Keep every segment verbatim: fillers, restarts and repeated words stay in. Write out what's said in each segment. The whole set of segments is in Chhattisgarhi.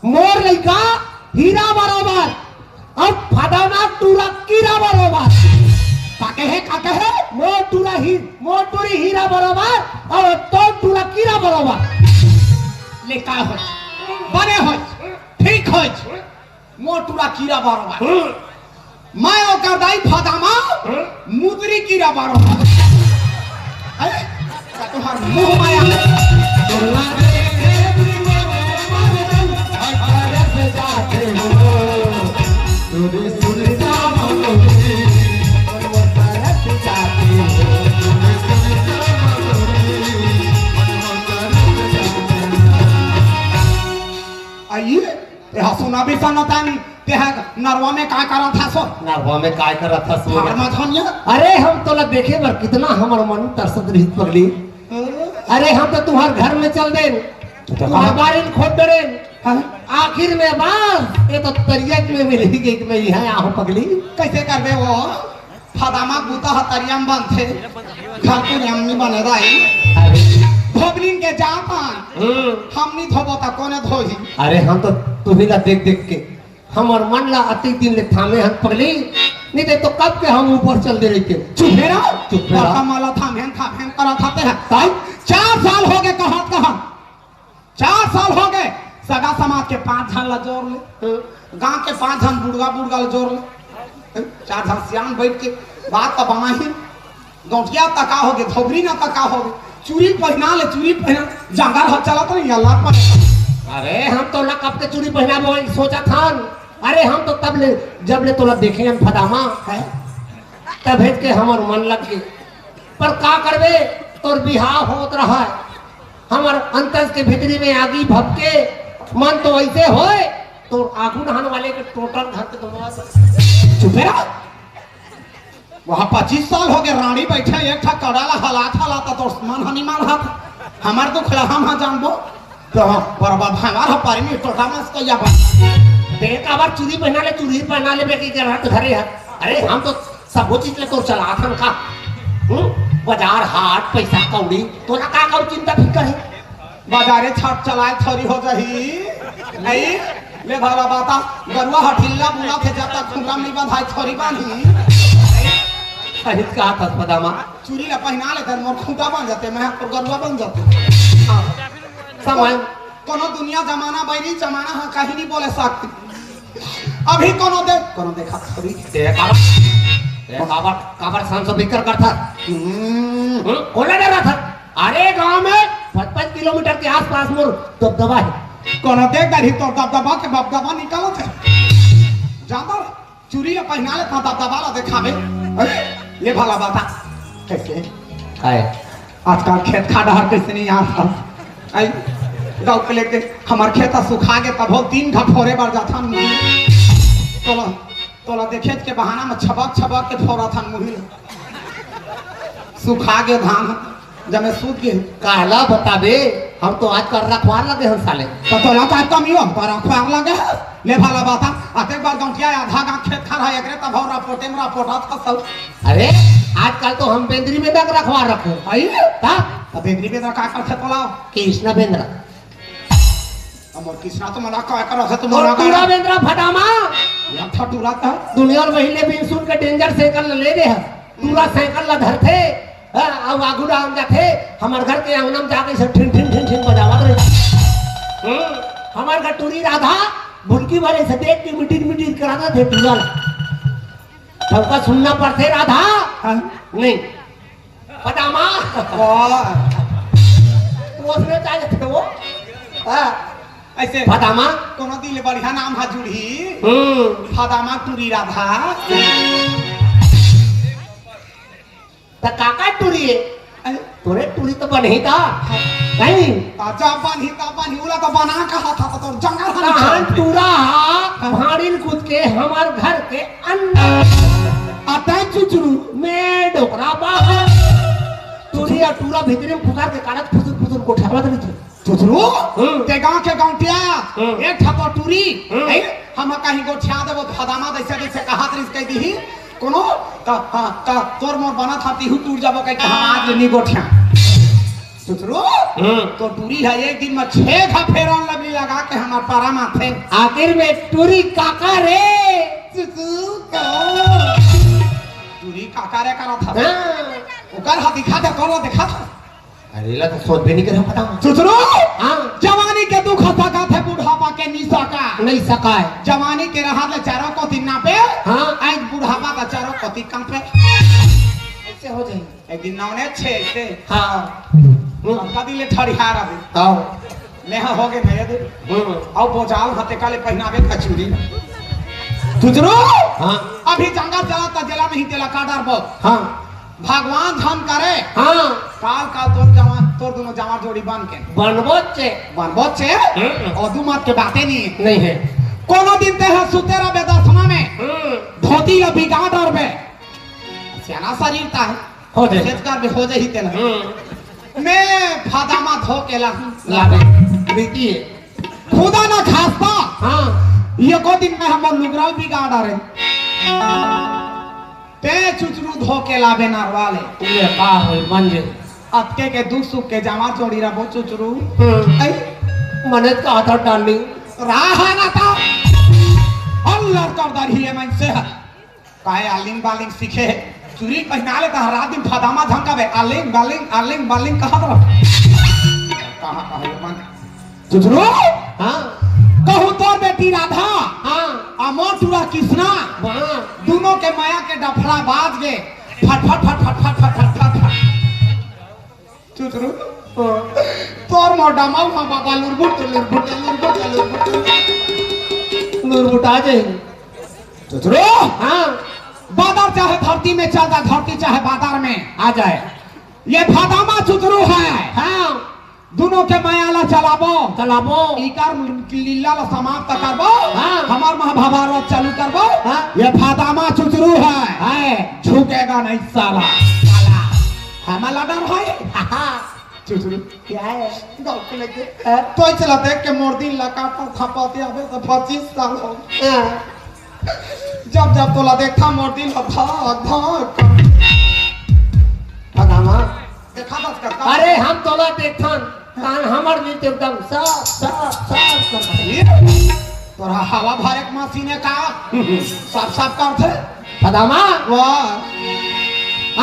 मोर लइका हीरा बरोबर, अउ फदाना टूरा कीरा बरोबर। का कहे, का कहे? मोर टूरा ही, मोर टूरी हीरा बरोबर, अउ तोर टूरा कीरा बरोबर। ले का होइस? बने होइस, ठीक होइस। मोर टूरा कीरा बरोबर। मैं ओकर दाई फदामा, मुदरी कीरा बरोबर। अरे, का तोहर मुंह माया है? आइए, तेहा सुना भी सनतानी, तेहा नरवा में का करत हस? नरवा में काय करत हस? फार्मा धनिया? अरे, हम तोला देखे बर कितना हमर मन तरसत रहिस पगली। अरे, हम तो तुंहर घर में चल देन, तो तुंहर कहाँ? बारिन खोद डरेन। हाँ? आखिर में बस, ये तो तरिया में मिल ही गई कि मैं यहाँ आऊँ पगली। कैसे करबे वो? फदामा बूता ह तरिया म बनथे, घर के नियम नी बने दाई। अरे। धोबलिन के जात हन, हम्म। हम नी धोबो त कोने धोही? अरे हम तो तुही ला देख देख के हमर मन ला अति दिन ले थामे हन पगली, नी ते तो कब के हम ऊपर चल दे रहिते। चुप हे रहो। चुप हे रहो। बड़का माला थामे हन, थामे हन करत हते हैं। तब? चार साल हो गए कहत कहत। चार साल हो गए, सगा समाज के पांच झन ला जोर ले, गांव के पांच झन बुढ़गा बुढ़गा ला जोर ले, चार झन सियान बैठ के बात तो बनाही। गौंटिया तका हो गए, धोबरी ना तका हो गए, चूरी पहना ले, चूरी पहना, जंगर हाथ चलत नहीं, अल्लाह पर। अरे हम तो ला कब के चूरी पहनाबो सोचत हन। अरे हम तो तब ले, जब ले तोला देखे हन फदामा, है? तभे के हमर मन लग गे। पर का करबे, तोर बिहाव होत रहा है, हमर अंतस के भीतरी में आगी भभके, मन तो ऐसे होए, तोर आगू नहान वाले के टोटल घर के दोनों। चुपे रह। वहाँ पच्चीस साल हो गए, रानी बैठे एक ठा कड़ा ला हलात हलात, तो मन हनी मान हाथ। हमार दुख ला हम हाँ जानबो। तो बरबा भांगार ह पारी में टोटा मस कइया बन। बे काबर चूरी पहना ले, चूरी पहना ले, बेटी के रात घरे है। अरे हम तो सबो चीज ले तो चलात हन का। हम्म? बाजार हाट, पैसा कौड़ी, तोला का कौड़ी चिंता फिकर है? बाजारे छाट चलाए थोरी हो जाही। नहीं, ले भाला बाता, गरुआ हठिल्ला बुला थे, जब तक खूंटा नहीं बंधाए थोरी बांधी। सही कहा था पदामा। चूरी ला पहना ले, मोर खूंटा बन जाते, मैं तो गरुआ बन जाते। हाँ। समय। कोनो दुनिया जमाना बैरी जमाना ह, कहीं नहीं बोले सकती। अभी कोनो देख, कोनो देखा थोरी। देख अब, देख अब, काबर संसो बिकर करथा। हम्म। हम्म, कोला डरा था? अरे गांव में पाँच पाँच किलोमीटर के आसपास मोर दबदबा है। कोनो देख डरही तो दबदबा के बबदबा निकालत है। जाता चूरी ला पहना ले, था दबदबा ला देखावे। अरे, ले भला बता, कैसे? काय? आजकल खेत खार डहर कैसे नहीं आता? आई, गाँव के लेके हमार खेत सुखा के तभो तीन घा फोरे बर जाथन। तोला, तोला देखे के बहाना में छबक छबक के फोरा थन मुहिल। सुखा के धान जमे सूत गे। काला बताबे, हम तो आजकल रखवार लगे हन साले। तो तोला का कमी हो, तो रखवार लगे है। ले भला बता, अतेक बार गौंटिया आधा गांव खेत खार है, एकरे तब हो रपोटे में रपोटा था सब। अरे, आजकल तो हम बेंदरी में तक रखवार रखे। आई? का? तो बेंदरी में तक का करथे तोला? कृष्णा बेंद्रा। अमर कृष्णा तो मना का कर रहा तो और मना टूरा का। बेंद्रा फटामा। या था टूरा का। दुनिया और महीने बिन सुन के डेंजर साइकिल ले दे है। टूरा साइकिल ला धरथे, हाँ, अउ आगू डाहन जाथे, हमर घर के अंगना में जाके से ठिन, ठिन, ठिन, ठिन बजावत रही। हम्म, हमर घर टूरी राधा, भुलकी वाले से देख के मिटिर, मिटिर कराता थे टूरा ला। सबका सुनना पड़थे राधा। हाँ। नहीं। पदामा। वाह। तो उसने क्या कहते वो? हाँ। ऐसे पदामा। कोनो दिल बढ़िया नाम हा जुड़ी। हम्म। पदामा टूरी राधा। त काका टूरी है? अरे। तोरे टूरी तो बनही ता। नहीं। अच्छा, बनही ता, बनही, उला तो बना कहा था, तो जंगल हन कहान चलते। टूरा हा, हाँ। भाड़िन कूद के हमार घर के अंदर। अतः चुचरू। मैं डोकरा बाहर। टूरी या टूरा भीतरी में फुसार के काटत फुसुर फुसुर गोठियावत रहिथे। चुचरू, हम्म। ते गांव के गौंटिया, हम्म। एक ठा तो टूरी, हम्म। ए, हम कहीं गोठिया देबो, फदामा जैसे जैसे कहा तरीस कह दीही, कोनो, त, हाँ, त, तोर मोर बना था, तिहू टूट जाबो, कह के हम आज ले नी गोठिया। चुचरू, हम्म। तो टूरी ह एक दिन म छे घा Fair and Lovely लगा के हमर पारा माथे। आखिर में टूरी काका रे? चुचू का? टूरी काका रे करत हस। हाँ। ओकर ह दिखा दे, तोर ला दिखा दे। अरे ला तो सोच भी नहीं करे, पता। चुचरू। हाँ। जवानी के दुख ह सकत हे, बुढ़ापा के नहीं सका। नहीं सका है। जवानी के रहत ले चारों कोती नापे। हाँ। आज बुढ़ापा का चारों कोती कांपे। ऐसे हो जाए। एक दिन नवने छे ऐसे। हाँ। अब कदी ले ठड़ियार अभी। हाँ। मैं हो गए भैया दे। हम्म। अब बोझाल हते काले पहनावे का चूड़ी। चुचरू। हाँ। अभी जंगल चला त जेला नहीं तेला का डरबो। हाँ। भगवान झन करे। हाँ। काल काल तोर जवान, तोर दोनों जवान जोड़ी बन के। बनबो चे। बनबो चे। हम्म। और दू मत के बातें नहीं है। नहीं है। कोनो दिन ते ह सुते रहबे दसमा में। हम्म। धोती ला बिगाड़ डरबे। सियाना शरीर ता है। हो जाए। सेठ का भी हो जाए ही तेला। हम्म। मैं भादामा धो के ला। लाबे। रीति है। खुदा ना खास्ता। हाँ। ये को दिन में हमर लुगराव बिगाड़ रहे। ते चुचरू धो के लाबे नरवा ले। ये का होई मंजे? अतके के दुख सुख के जमा जोड़ी रबो चुचरू। हम्म। ऐ? मने का था डार्लिंग। रहा ना ता। अल्लाह कर दर ही है मन से। काय आलिंग बालिंग सीखे हे? चूरी पहिना ले त रात दिन फदामा झंकावे, आलिंग बालिंग, आलिंग बालिंग कहत रह। कहाँ कहाँ ये मन? चुचरू? हाँ। कहूँ तोर बेटी राधा, हाँ। आ मोर टूरा किसना, हाँ। दोनों के मया के डफड़ा बाज गे, फट फट फट फट। चुचरू, तोर मोर डमाऊ मा बाबा लुरबुट, लुरबुट, लुरबुट, लुरबुट, लुरबुट आ जाए। चुचरू, हाँ। बादर चाहे धरती में चल जाए, धरती चाहे बादर में आ जाए, ये भादामा चुचरू है। हाँ। दोनों के मया ला चलाबो, चलाबो। इकर लीला ला समाप्त करबो। हाँ। हमार महाभारत चालू करबो। हाँ। ये भादामा चुचरू है। है। झुकेगा नहीं साला। साला। हमारा डर है। हाँ। चुचरू। क्या है? गाँव के लगे। हाँ। तो चला देख के मोर दिन ला काटा था पाते अबे तो पच्चीस साल हो। हाँ। जब जब तोला देखथन मोर दिल ह धक धक। भादामा। देखा दस का? अरे हम तोला देखथन, कान हमर दिल ते एकदम साफ साफ साफ करथे। ये तोरा हवा भरे के मशीन हे का? साफ साफ करथे। भादामा। वाह।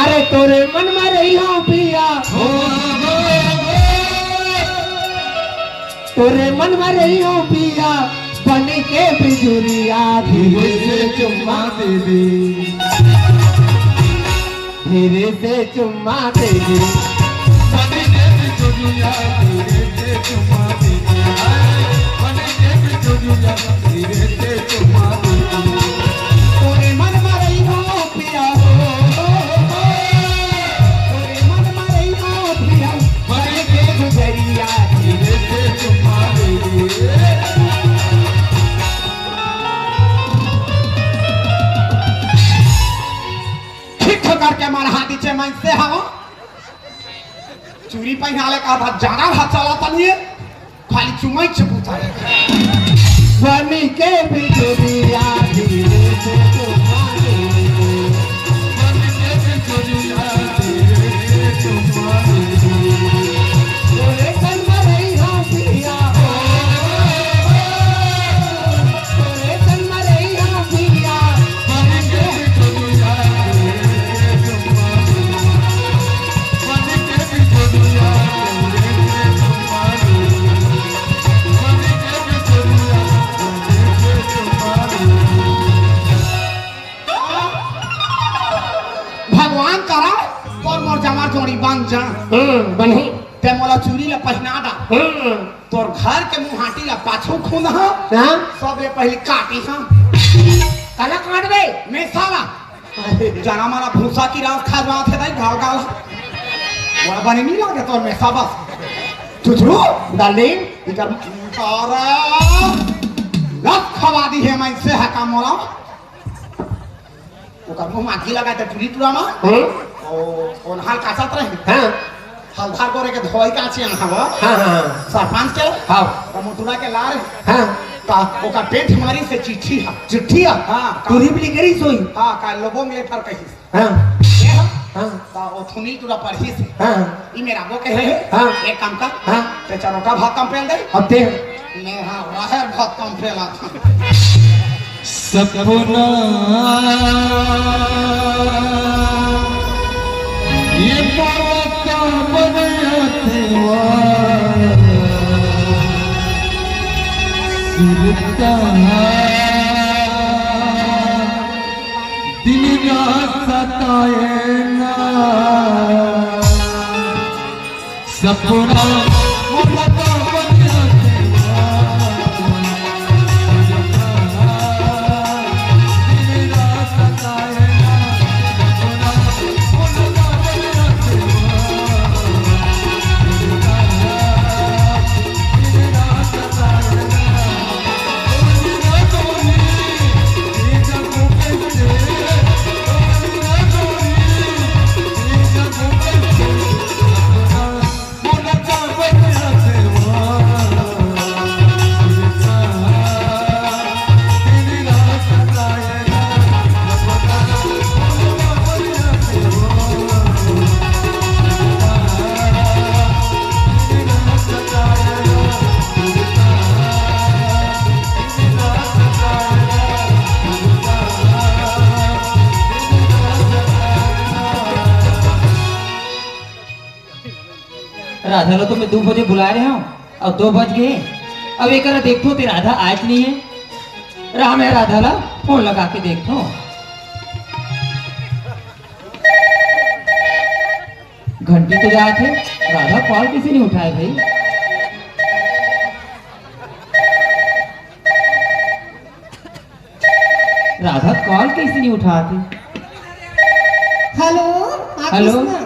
अरे तोरे मन में रही हो पिया। हो, हो, हो, हो। तोरे मन में रही हो पिया, बन के बिजुरिया, धीरे से चुम्मा दे दे, धीरे से चुम्मा दे दे। बन के बिजुरिया, धीरे से चुम्मा दे दे। हाय, बन के बिजुरिया, धीरे से चुम्मा दे दे। तोरे मन में रही हो पिया हो, तोरे मन में रही हो पिया, बन के गुजरिया, धीरे से चुम्मा दे दे। ठीक करके मार हाथी चे मन से हवा। चूरी पहिना ले कहा था, जाना था चला तनिए। खाली चुमाई चुपुता है। बन के बिजुरिया धीरे से चुमा दे। बन के बिजुरिया धीरे से चुमा दे। तोरे संग रही हो पिया। तोरे संग रही हो पिया। बन के बिजुरिया धीरे से चुमा दे। भगवान करा, तोर मोर जमा जोड़ी बन जा। हम्म, बनही। ते मोला चूरी ला पहिना डा। हम्म। तोर घर के मुहाटी ला पाछू खूंद हा। हाँ? सबले पहली काटी हा। काला काट दे। मैं साला। अरे, जना मना भूसा की रास खा जात हे दाई, गाल गाल। मोला बने नहीं लागे तोर में सबस। चुचरू, डार्लिंग, इकर तारा लत खवा दी है मैं से हका मोला। ओकर मुंह माखी लगा दे टूरी टूरा मा। हम्म। ओ, ओनहाल काचत रहे। हाँ। हलधार गोरे के धोई का चिया हवा। हाँ, हाँ, हाँ। सरपंच के। हाँ। तो मुटुरा के लार। हाँ। तो ओकर पेट मारी से चिट्ठी हा। चिट्ठी हा? हाँ, का- टूरी भी करी सोई। हाँ, का लोबोंग लेटर कही। हाँ। ये हा? हाँ। त ओथुनी टूरा पढ़िस हे। हाँ। ई मेर आबो कहे हे। हाँ। एक काम कर। हाँ। ते चरोटा भात कम पेल दे। अब ते। मैं हाँ, राहेर भात कम पेलाथों। सपना ये पावता बनया तेवा सुरता दिन रात सताए ना। सपना मोला तो बनया तेवा। राधा ला तो मैं दू बजे बुलाए रहे हूँ, अब दो बज गए। अब एकरा देखथों ते राधा आए कि नहीं हे। रहा, मैं राधा ला फोन लगा के देखथों। घंटी तो जात हे, राधा कॉल कइसे नहीं उठाए भाई? राधा कॉल कइसे नहीं उठात हे? हेलो, हाँ, हेलो। कृष्णा।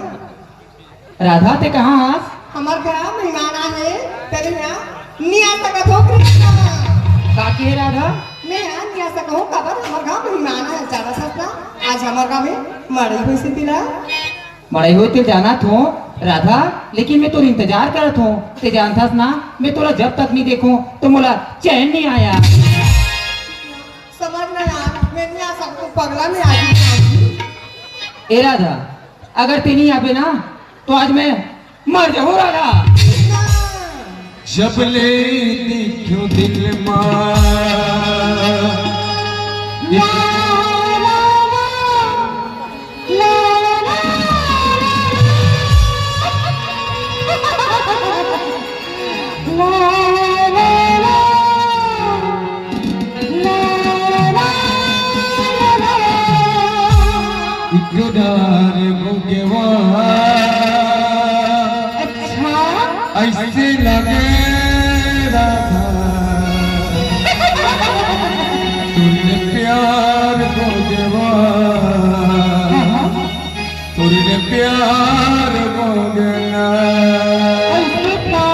राधा, ते कहाँ हस? हमर घर मेहमान आए हे, तेरे यहाँ नहीं आ सकत हों, कृष्णा। का किहे राधा? मैं यहाँ नहीं आ सकत हों, काबर हमर घर मेहमान आए हे, जानथस ना, आज हमर घर में मड़ई होइस हे तेला। मड़ई होइस ते जानत हों राधा, लेकिन मैं तोर इंतजार करत हों। ते जानथस ना, मैं तोला जब तक नहीं देखों तो मोला चैन नहीं आया। समझ ना यार, मैं नहीं आ सकत हों, पगला मैं आ गई। ए राधा, अगर ते नहीं आबे ना, तो आज मैं मर जाहूं राधा। जब ले दिखो दिल मा। एक डार मुगेवा। अच्छा। ऐसे लगे राधा। तोरे प्यार मुगेवा। हाँ, हाँ। तोरे प्यार मुगेवा। ऐसे का?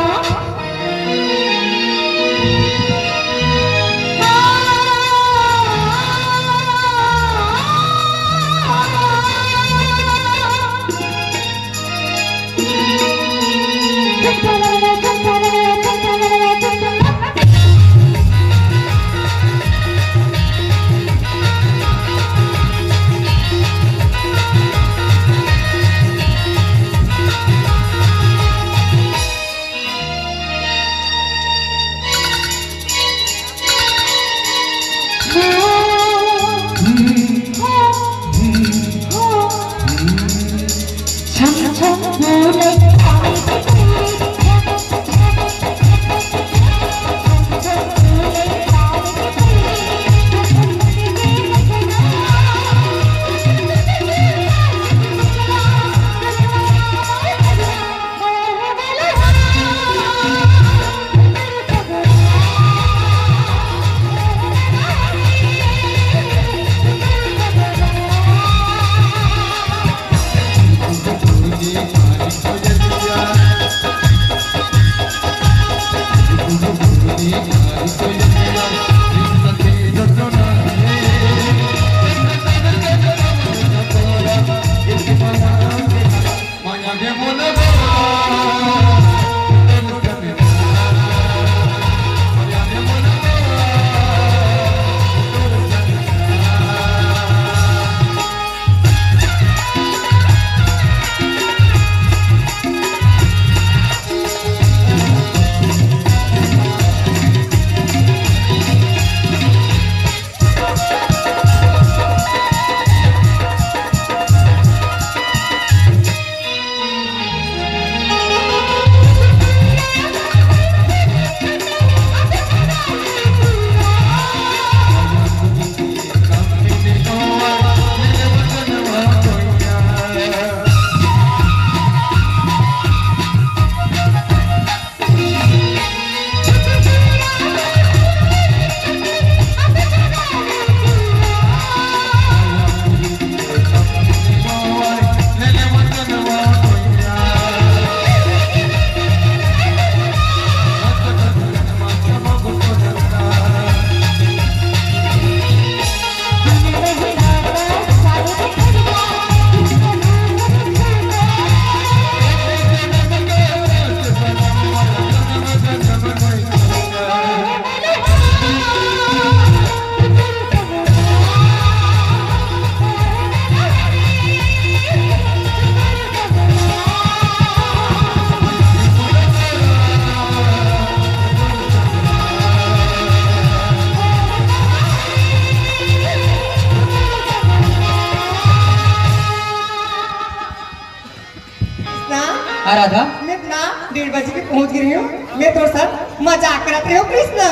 हाँ राधा। मैं ना डेढ़ बजे के पहुंच गई हूँ। मैं तोर साथ मजाक करत रहे हूँ कृष्णा।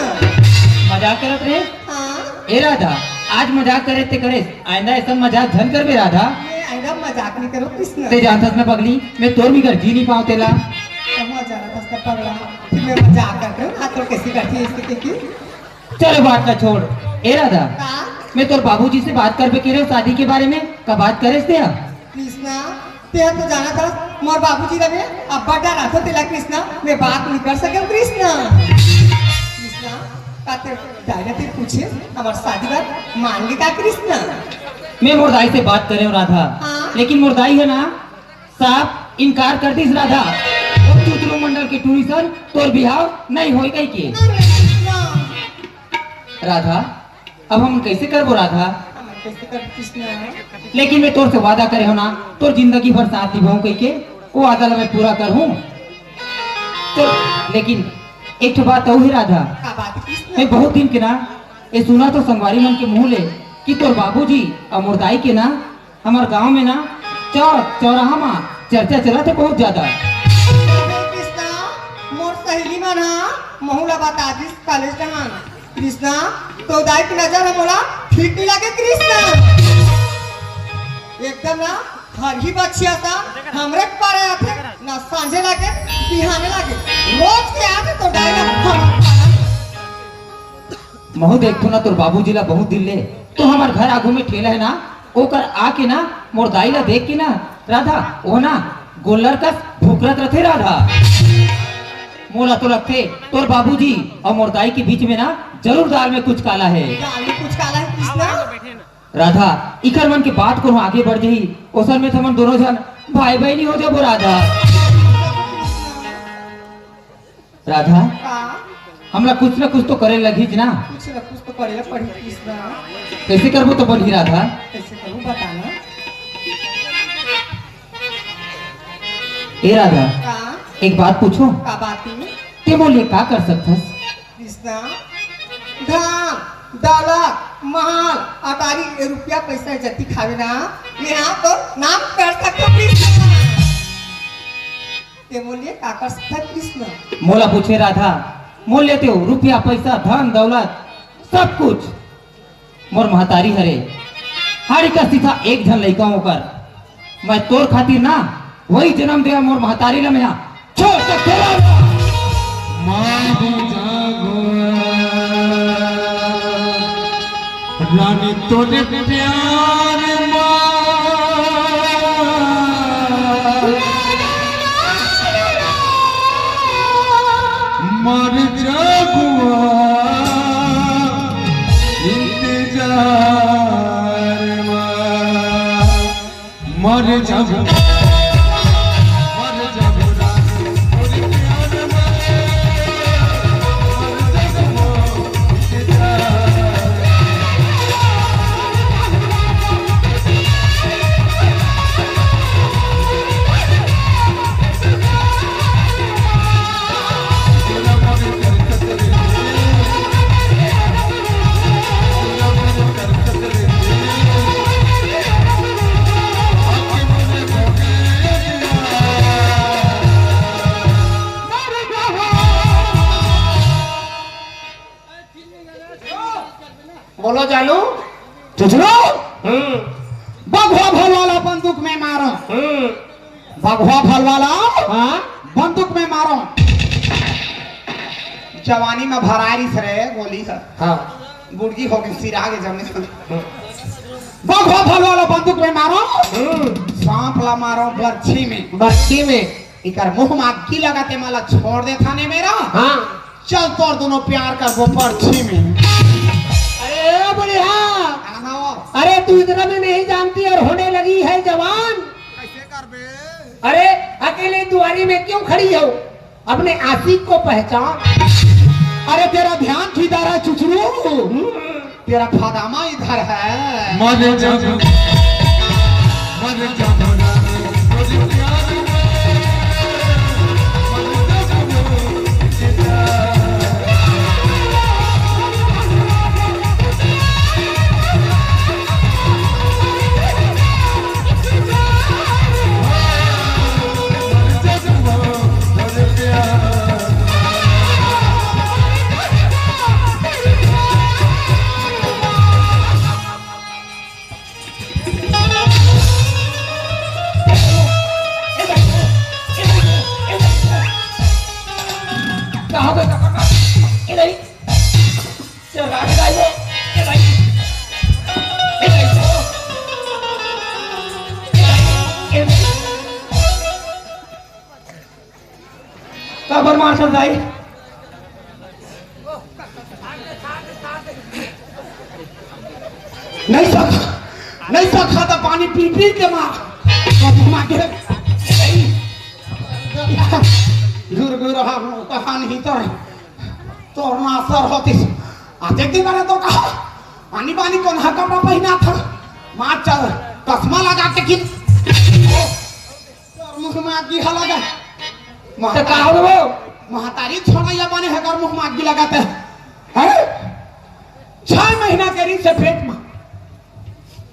मजाक करत रहे? हाँ। ए राधा, आज मजाक करे ते करे, आइंदा ऐसा मजाक झन करबे राधा। मैं आइंदा मजाक नहीं करूँ कृष्णा। ते जानथस ना पगली, मैं तोर बिगर जी नहीं पाऊँ तेला। कहूँ जाना था उसका पगला, फिर मैं मजाक करत रहे हूँ, हाँ तो कैसी बैठी है इसकी की। चलो बात ला छोड़। ए राधा, का? मैं तोर बाबूजी से बात करबे के रहे शादी के बारे में, का बात करे ते? कृष्णा, तें तो जानथस, मोर बाबूजी ला मैं अब्बड़ डराथों तेला कृष्णा, मैं बात नहीं कर सकूँ कृष्णा। कृष्णा, का तें direct ही पूछे, हमर शादी बात मान गे का कृष्णा? मैं मोर दाई से बात करे हूँ राधा, हाँ? लेकिन मोर दाई है ना, साफ इनकार कर दिस राधा। वो चुचरू मंडल के टूरी सन तोर बिहाव नहीं होय कहिके। अरे कृष्णा। राधा, अब हम कैसे करबो राधा? हम कैसे करबो कृष्णा? लेकिन मैं तोर से वादा करे हूँ ना, तोर जिंदगी भर साथ निभाऊं कहिके, वो वादा ला मैं पूरा करहूँ। तो लेकिन एक ठो बात अउ हे राधा, का बात कृष्णा? मैं बहुत दिन के ना ये सुना तो संगवारी मन के मुंह ले कि तोर बाबूजी अउ मोर दाई के ना हमर गांव में ना चौक चौराहा मा चर्चा चलत हे बहुत ज्यादा। कृष्णा, मोर सहेली मन हा महू ला बता दिस कॉलेज डहन। कृष्णा, तोर दाई के नजर हा मोला ठीक नहीं लागे कृष्णा। एकदम ना हरही बछिया सा हमरे पारे आथे, ना सांझे लागे, बिहाने लागे, रोज के आथे तोर दाई ना हमर पारे। महू देखथों ना तोर बाबूजी ला बहुत दिन ले, तो हमर घर आगू में ठेला हे ना, ओकर आके ना मोर दाई ला देख के ना राधा, वो ना गोल्लर कस भुकरत रथे राधा। मोला तो लगथे तोर बाबूजी अउ मोर दाई के बीच में ना जरूर दाल में कुछ काला हे। दाल में कुछ काला हे कृष्णा। राधा, इकर मन के बात कोनो आगे बढ़ जाही, ओसन में तो हमन दोनों झन भाई बहिनी हो जाबो राधा। राधा, का? हमला कुछ ना कुछ तो करे लगही ना। कुछ ना कुछ तो करे ला पड़ही कृष्णा। कैसे करबो तो बनही राधा? कैसे करबो बता ना। ए राधा, का? एक बात पूछों? का बात हे? तें मोर लिए का कर सकथस? कृष्णा, धन, दौलत, महल, अटारी, रुपया, पैसा, जतिक हावे ना, मैं हा तोर नाम कर सकथों कृष्णा। तें मोर लिए का कर सकथस कृष्णा? मोला पूछे राधा, मोर लिए तें रुपया, पैसा, धन, दौलत, सब कुछ। मोर महतारी हरे, हाड़ी कस सीधा एक झन लइका हों ओकर। मैं तोर खातिर ना, वही जनम देवा मोर महतारी ला मैं हा छोड़ सकथों। मारू जागो रानी तोरे प्यार मा। मर जाबो इंतजार मा। मर जाबो, मर जाबो रानी, तोरे प्यार मा। मर जाबो इंतजार। बोलो जानू। चुचरू। हम्म। बघवा भल वाला बंदूक में मारो। हम्म। बघवा भल वाला। हाँ। बंदूक में मारो। जवानी में भरारी से रे गोली है। हाँ। गुड़गी हो गई, सिरा के जमीन। हम्म। बघवा भल वाला बंदूक में मारो। हम्म। सांप ला मारो बर्छी में। बर्छी में। इकर मुंह में अग्गी लगा ते मला छोड़ दे थाने मेरा। हाँ। चल तोर दोनों प्यार का वो पर्ची में। अरे बुढ़िया, हाँ, हाँ। अरे तू इतना में नहीं जानती और होने लगी है जवान। कैसे करबे? अरे अकेले दुआरी में क्यों खड़ी हो? अपने आशिक को पहचान। अरे तेरा ध्यान किधर है चुचरू? तेरा फादामा इधर है। मर जाबो, मर जाबो रानी, तोरे प्यार में। मर जाबो, कहाँ गए काका? ए नहीं। ये रात का ये, ये नहीं। ये नहीं। ये नहीं। काबर मारथस दाई? नहीं सका, नहीं सका त पानी पी पी के मार। तो घुमा के, गुर गुर हा, कहान ही तर, तोर ना असर होतिस। आज एक दिन मैंने तो कहा, पानी पानी कौन हा कपड़ा पहना था? मार चल, चश्मा लगा के खींच। तोर मुंह में आगी हला गा। त का हो वो? महतारी छोड़इया बने हे कर मुंह में आगी लगाते हैं। छह महीना के रहिस हे पेट में।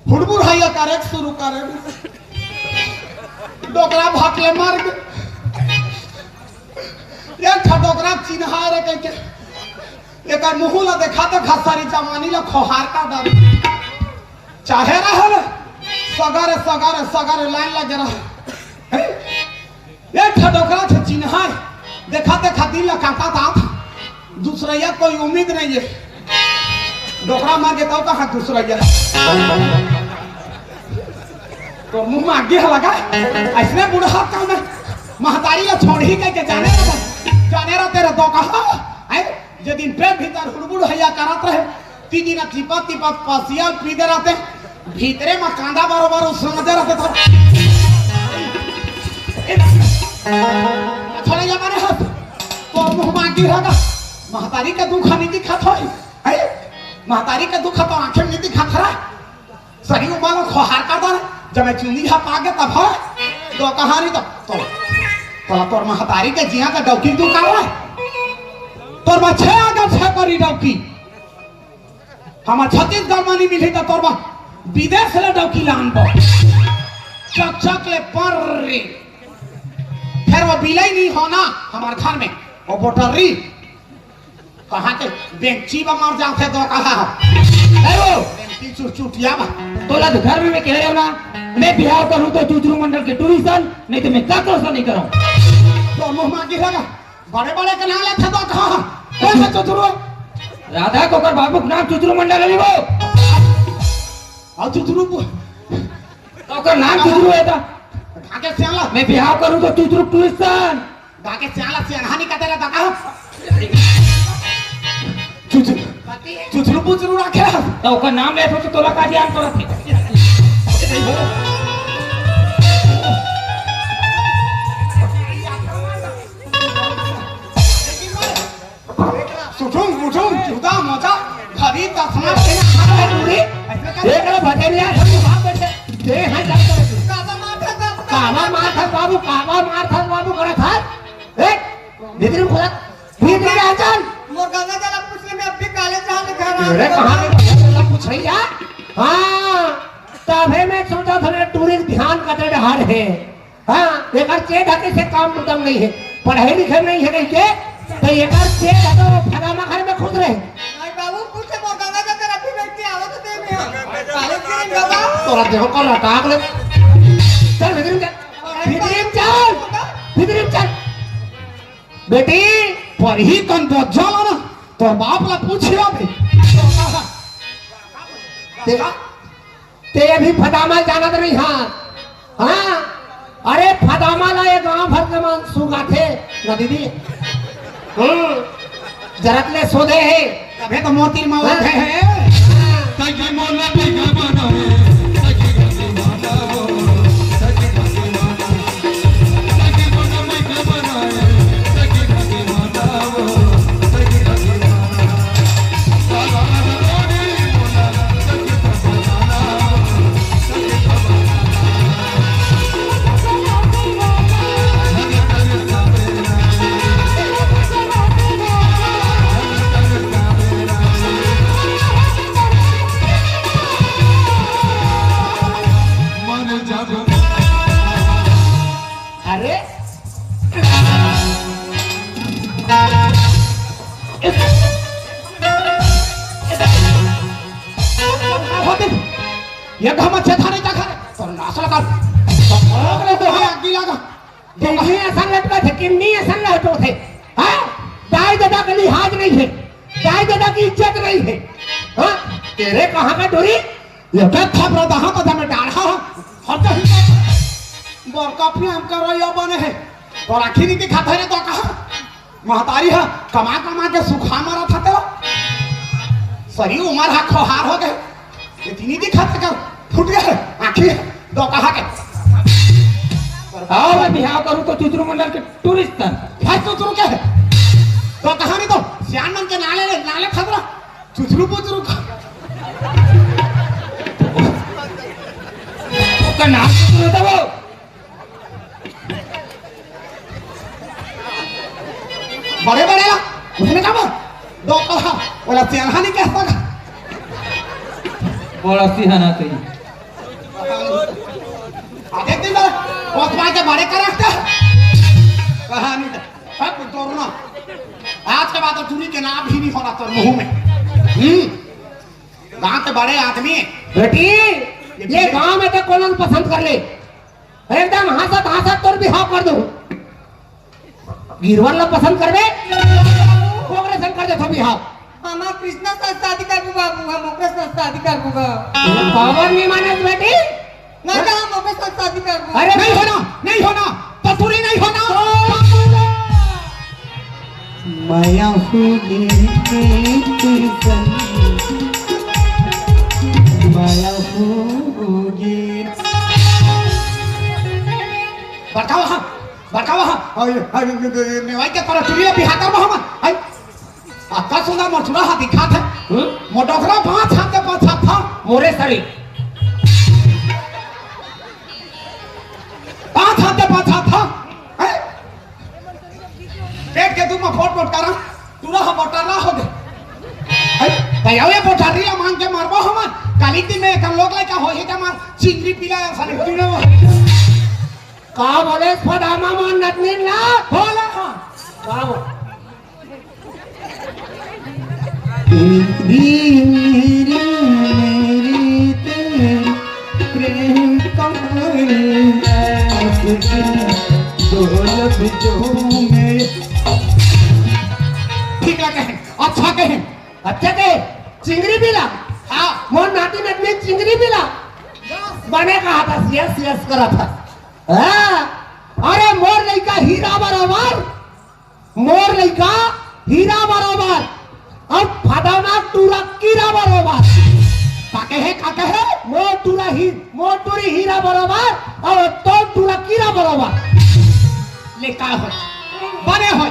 हुड़बुड़ हैया करे शुरू करे। डोकरा भाग ले मर गे। एक ठा डोकरा चिन्हा रे कह के। एकर मुंह ला देखा तो घसारी जवानी ला खोहार का डाल। चाहे रहल सगरे, सगरे, सगरे लाइन लगे रहे। हैं? एक ठा डोकरा छे चिन्हा है। देखा, देखा दिल ला काटा था। दूसरैया कोई उम्मीद नहीं है। डोकरा मर गे तो कहा दूसरैया। तो मुंह में आगे लगा। ऐसने बूढ़ा काम है। महतारी ला छोड़ ही कह के जाने रहा। जाने रहा तेरा तो कहा। हैं? जे दिन पेट भीतर हुड़बुड़ हैया करत रहे, तीन दिन तिपत तिपत पसिया पी दे रहते, भीतरे में कांदा बरोबर उसंग दे रहते तो। ए, छोड़े जा मारे हाथ, तो मुंह में आगी रहेगा। महतारी का दुख नहीं दिखात होई, हैं? महतारी का दुख तो आंखें में नहीं दिखात रहा। सही उमर में खोहार कर दे, जब मैं चुनी हा पागे तब है, तो कहानी तो, तो, तो तोर महतारी के जिया का डौकी तू कर रहा है। तोर बा छे अगर छे करी डौकी। हमार छत्तीसगढ़ में नहीं मिली तो तोर बा विदेश ले डौकी लान बो। चक चक ले पर री। फिर वो बिलाई नहीं होना हमार घर में, वो बोटर री। कहाँ के बेंची बा मर जाथे तो कहा। ए वो, बेंची चुरचुटिया बा। तोला तो घर में मैं कह रहे हो ना, मैं बिहाव करूँ तो चुचरू मंडल के टूरी सन, नहीं तो मैं काकरो सन नहीं करूँ। तो मुंह मांगी लगा, बड़े बड़े के नाम लेथे तो कहा। कौन सा चुचरू? राधा कोकर बाबू के नाम चुचरू मंडल है वो। और चुचरू बु- तो ओकर नाम चुचरू है था। कहाँ के सियाला? मैं बिहाव करूँ तो चुचरू टूरी सन। गा के सियाला सियानहा नहीं कहते रहता का? चुचरू, चुचरू पुचरू रखे। तो ओकर नाम ले तो तोला का ज्ञान करत हे। सुठुम मुठुम जूता मोजा घड़ी चश्मा पहने हाथ में चूड़ी। देख लो भजनिया, सब वहाँ बैठे। दे हाथ डाल कर। कावा मार था बाबू, कावा मार था बाबू, करे था। ए, भीतरी में खोला, भीतरी में आ चल। मोर गंगा जला पूछ ले, मैं अब भी कॉलेज जाने घर आ अरे, कहाँ गया। गंगा जला पूछ रही है? हाँ, तभे मैं सोचा था, मेरे टूरी ध्यान कते डहार है। हाँ, एकर चेत हके से काम उतम नहीं है, पढ़े लिखे नहीं है कह के, तो एकर चेत है तो फलाना घर में खुश रहे। नहीं बाबू, पूछे मोर गंगा जला तेरा भी बैठ के आवत दे में। कॉलेज के दिन बाबा। तोरा देहो कर रटाक ले। चल, भीतरी में चल। भीतरी में चल। भीतरी में चल। बेटी, पढ़ी कन बोझल ना, तोर बाप ला पूछ ला बे। ते, ते अभी फदामा जानत नहीं हाँ। हाँ, अरे फदामा ला ये गांव भर के मन सुगाथे ना दीदी। हम्म, जरत ले सोधे है। तभे तो मोती मावत हे। अरे, ये घमा छेदा नहीं जा खा। तो नासला का। तो अगले तो है आगी लगा। किन्नी असन लटकत हे, किन्नी असन लटकत हे। हाँ? दाई का लिहाज नहीं है, दाई ददा की इज्जत नहीं है। हाँ, तेरे कहाँ का डोरी? ये क्या खबर दहा तो जमे डाढ़ा, हर तो बड़का प्रेम करो यो बने है। और आखिर की खाता रे तो कहा, महतारी हा कमा कमा के सुखा मारा था तेरा। सही उम्र हा खोहार हो गए। इतनी दिखत का फूट गए आँखी दो कहा के। आओ, मैं बिहाव करूँ तो चुचरू मंडल के टूरिस्ट तन। भाई चुचरू के है? दो कहा नहीं तो सियान मन के नाले, नाले खतरा। चुचरू पुचरू का। उसका नाम चुचरू था वो। बड़े बड़े ला, उसने कहा, दो कहा, बोला, "सियान हा नहीं कहता का?" बड़ा सियाना तो ही। आज एक दिन बड़ा, बहुत बार के बड़े का रखता है। कहा नहीं था, सब तोड़ना। आज के बाद तो चूड़ी के नाम ही नहीं होना तोर मुंह में। हम्म, गांव के बड़े आदमी। बेटी, ये गांव में तो कौन पसंद कर ले? एकदम हंसत हंसत तोर बिहाव कर दूं। गिरवन ला पसंद करबे? ओकरे संग कर देथो बिहाव। हमार कृष्णा साथ शादी करबू बाबू, हम ओकरे साथ शादी करबू बाबू। पावर नहीं मानत बेटी? ना, ना, हम ओकरे साथ शादी करबू। अरे नहीं होना, नहीं होना, कसूरी नहीं होना। माया होगी, माया होगी। बताओ हाँ, बताओ हाँ। अरे, अरे, मेवाई के तरह चुड़िया बिहार में हम, अरे, अतका सुंदर मोर टूरा हा दिखात हे। हम्म? मोर डोकरा पाँच हाथ के पाँच हाथ था। मोरे सरी। पाँच हाथ के पाँच हाथ था। हैं? पेट के दूध में फोट फोट करा, टूरा हा मोटारा हो गए। हैं? दयावे मोटारी ला मांग के मारबो हमन। काली दिन में एक लोग लइका होही के मार चिंगरी पीला साले पीला। का बोले फदामा मन नतनीन ला? बोला। का बोले? तेरी मेरी मेरी तेरी प्रेम कहानी, दो लफ्जों में। ठीक है, कहे, अच्छा कहे, अच्छा कहे, चिंगरी पीला। हाँ। मोर नाती नतनीन चिंगरी पीला। बने कहा था, यस, यस करा था। हाँ। अरे मोर लइका हीरा बराबर। मोर लइका हीरा बरोबर अउ फदाना टूरा कीरा बरोबर। का कहे, का कहे? मोर टूरा ही, मोर टूरी हीरा बरोबर अउ तोर टूरा कीरा बरोबर। ले का होय? बने होय,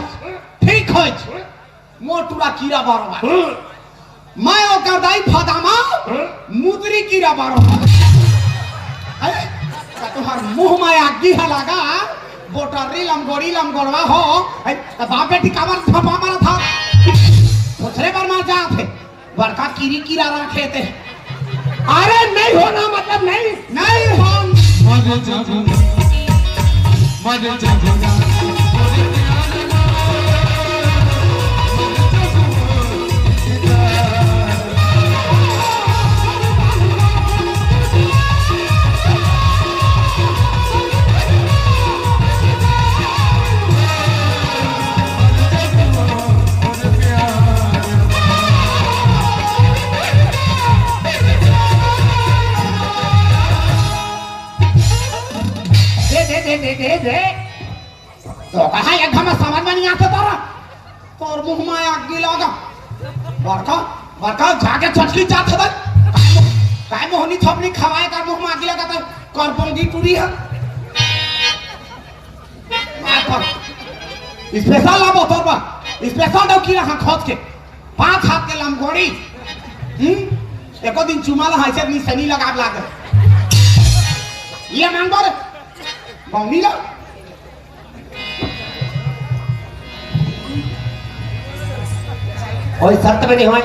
ठीक होय। मोर टूरा कीरा बरोबर। मैं ओकर दाई फदामा, हाँ? मुदरी कीरा बारो। अरे, त तोहर मुंह में आगी ह लागा, बोटरी लमगोड़ी लमगोड़वा हो, अरे, त बाप बेटी काबर झपा मारा था? दूसरे बार मार जात हे, बड़का कीरी कीरा रखे थे। अरे, नहीं होना मतलब नहीं। नहीं होन। मर जाऊंगा, मर जाऊंगा। दे, दे, दे, दे, दे, दे। तो कहा एक घमा समझ में नहीं आते तोरा। तोर मुंह में आग भी लगा। बड़का, बड़का जाके चटकी जात हवे। काय मोहनी थपनी खवाए कर मुंह में आग लगा तो कर बोंगी टूरी है। मार पर। स्पेशल लाबो तोर बा। स्पेशल दौकी रहा खोज के। पांच हाथ के लमगोड़ी। हम्म? एको दिन चुमा ला हाइसे निसनी लगा लागे। ये मांगो रे। बौनी ला। कोई शर्त में नहीं होय।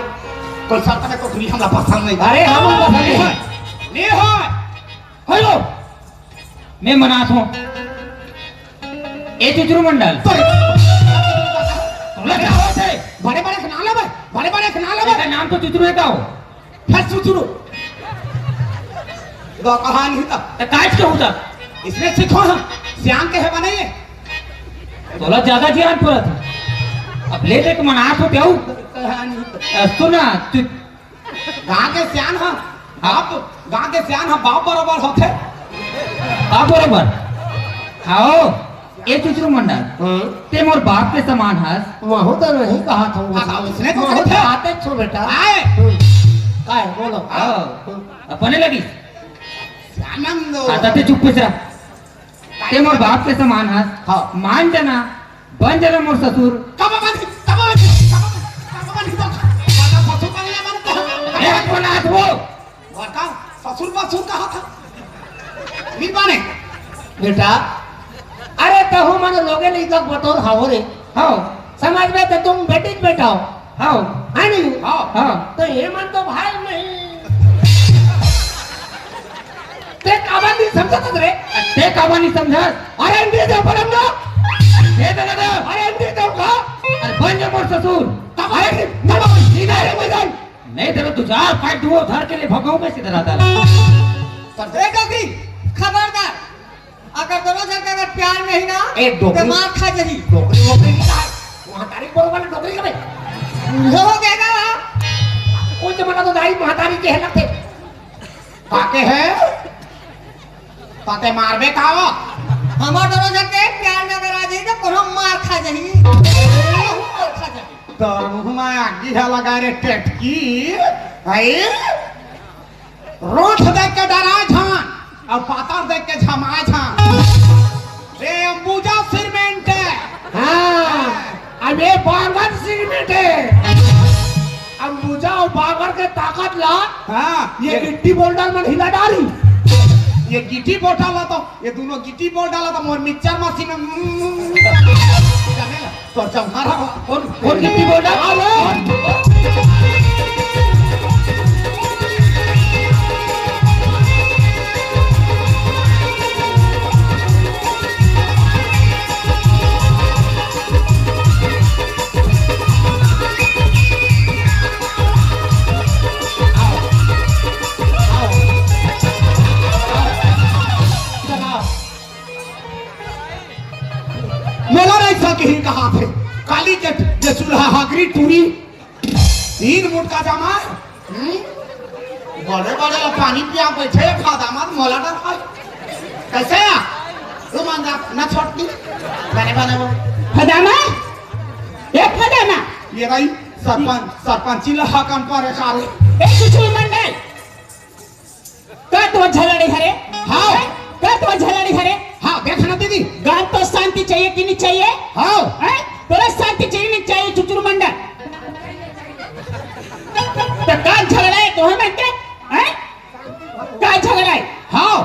कोई शर्त में तो दुनिया हमला पसंद नहीं। अरे, हम पसंद नहीं है। नहीं होय। हेलो, मैं मनात हूँ। ए चुचरू मंडल। अरे। तोला क्या होत है? बड़े बड़े के नाम लेबे, बड़े बड़े के नाम लेबे। एकर नाम तो चुचरू है का हो? फिर चुचरू। दो कहानी था। तो काज के होता? इसमें सीखो हम, सियान के है बनाइए। तोला ज्यादा ज्ञान पड़त है। अब ले ले के मनात हो तेऊ। कहानी तो अ, सुना, तू गांव के सियान ह, बाप, गांव के सियान ह, बाप बराबर होथे। बाप बराबर। आओ, ए चुचरू मंडल, हम्म। ते मोर बाप के समान हस। महू तो नहीं कहा था वो। हाँ, उसने तो महू कहा था। आते छो बेटा। आए। हम्म। काय, बोलो। आओ, हम्म। अपने लगी। आनंद। आता ते चुप से रह। ते मोर बाप के समान हस। हाँ। मान जाना, बन जाना मोर ससुर। कब बन, कब बन, कब बन, कब बन, कब बन, ससुर बन गया, बन गया। ए, हाथ बना, हाथ वो। बड़का ससुर बसुर कहा था। नहीं बने। बेटा, अरे तहु मन लोगे ले तक बतौर हावो रे। हाँ। समाज में तो तुम बेटी के बेटा हो। हाँ। है नहीं? हाँ। हाँ। तो ये मन तो भाई नहीं। ते काबर नहीं समझत रे? ते काबर नहीं समझत? अरे अंडी दे परम ना। दे दे दे। अरे अंडी दे का? अरे बन जा मोर ससुर। तब अरे, तब सीधा रे मैदान। नहीं तेरे दो चार पाइप दुओ धर के ले भगाऊं मैं सीधा रहता। पर देख गलती, खबरदार, अगर दोनों जन के अगर प्यार नहीं ना, ए, डोकरी। तो मार खा जही। डोकरी वोकरी नहीं कहा। वहाँ तारीख बोलो वाला डोकरी का भाई। हो गया ना? कोई जमाना तो दाई महतारी के है लगते। काके है? ताते मारबे का हो? हमार दोनों जन के प्यार में अगर आ जाई तो कोनो मार खा जाई। मार खा जाई। तो मुंह में आगी है लगा रे टेटकी। है? रोठ देख के डरा झान, अब पातर देख के झमा झान। ए अंबुजा सिरमेंट। हाँ, अब ये बांगर सिरमेंट है। अंबुजा और बांगर के ताकत ला। हाँ, ये ये गिट्टी बोल्डर में हिला डाली। ये गिट्टी बोल्डर ला तो, ये दोनों गिट्टी बोल्डर ला तो मोर मिक्सचर मशीन में, हम्म, जाने ला। तो चौहारा कौन, कौन गिट्टी बोल्डर? मोला नहीं सके ही कहा थे। काली के ये चूल्हा हागरी टूरी तीन मुटका जमा। हम्म? बड़े बड़े ला पानी पिया बैठे, फादा मत मोला डर है। कैसे आ? तू मान जा, ना छोटकी। बने बने वो। फदामा? ए फदामा? ये भाई सरपंच, सरपंची ला हकन पर सारे। ए सुशील मंडल। का तो झगड़े हरे? हाँ। हैं? का तो झगड़े हरे? हाँ, देख ना दीदी। गांव तो शांति चाहिए कि नहीं चाहिए? हाँ। हैं? तोला शांति चाहिए नहीं चाहिए, चुचुर मंडल? तो का झगड़ा है, तो हमें क्या? हैं? का झगड़ा है? हाँ,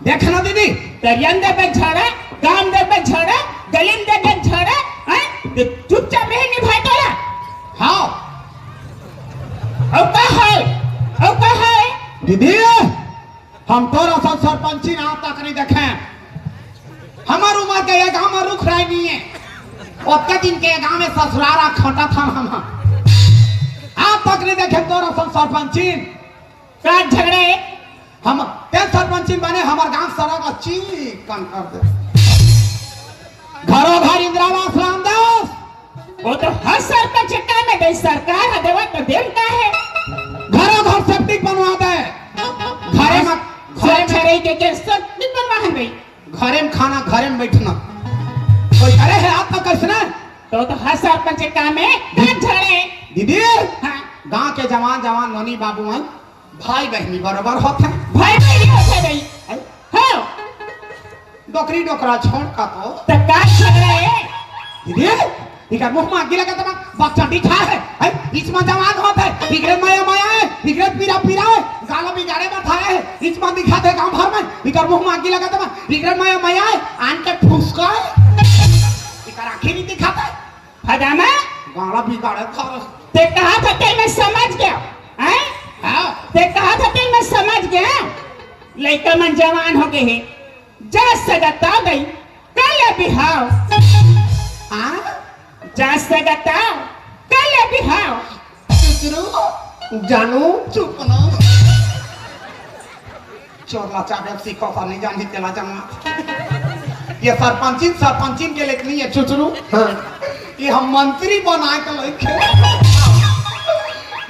देख ना दीदी। दरियन दे पे झगड़ा, गांव दे पे झगड़ा, गलिन दे पे झगड़ा, हैं? तो चुपचाप रहे नहीं भाई तोला। हाँ। अब का है? अब का है? दीदी, हम तोर असन सरपंची ना आज तक नहीं देखे। हमर उम्र के ये गांव में रुख राय नहीं है। ओतके दिन के ये गांव में ससुरारा खटत हम, हम, हम। आज तक नहीं देखे तोर असन सरपंची। का झगड़े? हम ते सरपंची बने, हमर गांव सड़क चिकन कर दे। घरों घर इंदिरा आवास रामदास। वो तो हर सरपंच के काम है, भाई सरकार ह देवत तो देम का है? घरों घर सेप्टिक बनवा दे। घरे में, घरे स्वच्छ में रही के, के सेप्टिक बनवा है भाई। घरे में खाना, घरे में बैठना। कोई करे है आपका कैसना? तो, तो हर सरपंच के काम है, का झगड़े? दीदी, हाँ। गांव के जवान, जवान नोनी बाबू मन भाई बहनी बरोबर होथे। भाई बहनी होथे भाई। हैं? हाँ। डोकरी डोकरा छोड़ का तो। त का झगड़ा है? दीदी, इकर मुंह में आगी लगा त बच्चा दिखा है। हैं? इसमें जवान होथे, इकरे माया माया है, इकरे पीरा पीरा है, गाला बिगाड़े बैठा है, इसमें दिखाथे गांव भर में, इकर मुंह में आगी लगा त इकरे माया माया है, आन के फुसका है। इकर आंखी नहीं दिखाथे। फदामा? गाला बिगाड़े था। ते कहा था ते मैं समझ गया, हैं? हाँ। ते कहा था ते मैं समझ गया। लइका मन जवान हो गए हैं, जा सगता गई, कर ले बिहाव। हाँ? जा सगता, कर ले बिहाव। चुचरू, जानू, चुप ना। चोरला चाबे सीखो सा नहीं जानी तेला जमा। ये सरपंचिन, सरपंचिन के लेके नहीं है चुचरू। हाँ। ये हम मंत्री बनाए के लइके।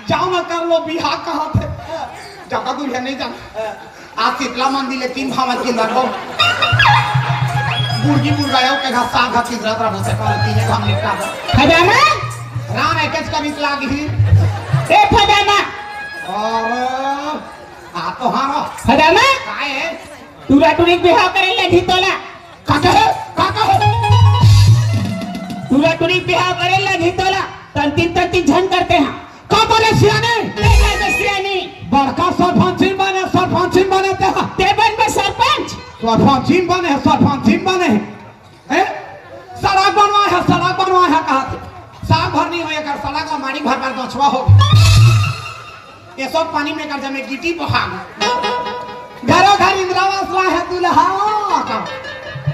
जाओ ना कर लो बिहाव कहाँ थे। ज्यादा दूर है नहीं जाना। आज शीतला मंदिर ले तीन भावल के लड़को। बुर्गी बुर्गा यो के घर साग घर तीन रात रहो से करो तीन हम निपटा दो। खजाना? राम एकेच कवित लाग ही। ए खजाना। और आ तो हाँ। खजाना? काय है? टूरा टूरी बिहाव करे ले ढितोला। का कहे? का कहे? टूरा टूरी बिहाव करे ले ढितोला। तंतिन तंतिन झन करते हैं। का बने सियाने? ते का बे सियाने? बड़का सरपंचिन बने, सरपंचिन बने ते हा। ते बन बे सरपंच। सरपंचिन बने, सरपंचिन बने। हैं? सड़क बनवाए है, सड़क बनवाए है कहा थे। साल भर नहीं होए कर सड़क ला माड़ी भर भर दोछवा हो। ये सब पानी में कर जमे गिटी बहा। घरों घर इंदिरा आवास ला है दुल्हा का।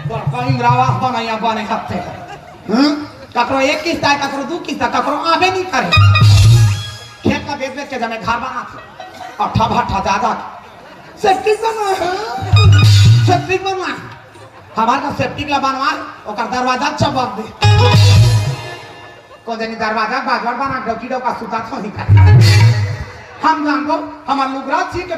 बड़का इंदिरा आवास बनाया बने हफ्ते। हम्म? ककरो एक किस्त आए, ककरो दू किस्त आए, ककरो आबे नहीं करे। खेत का बेच बेच के जमे घर बना थे। अट्ठा भट्ठा ज्यादा। सेप्टिक बनवा है। सेप्टिक बनवा है। हमार का सेप्टिक ला बनवा, ओकर दरवाजा चबक दे। को जनी दरवाजा बाजर बना डौकी डौका सुता थोड़ी कर। हम जानबो, हमार लुगरा छी के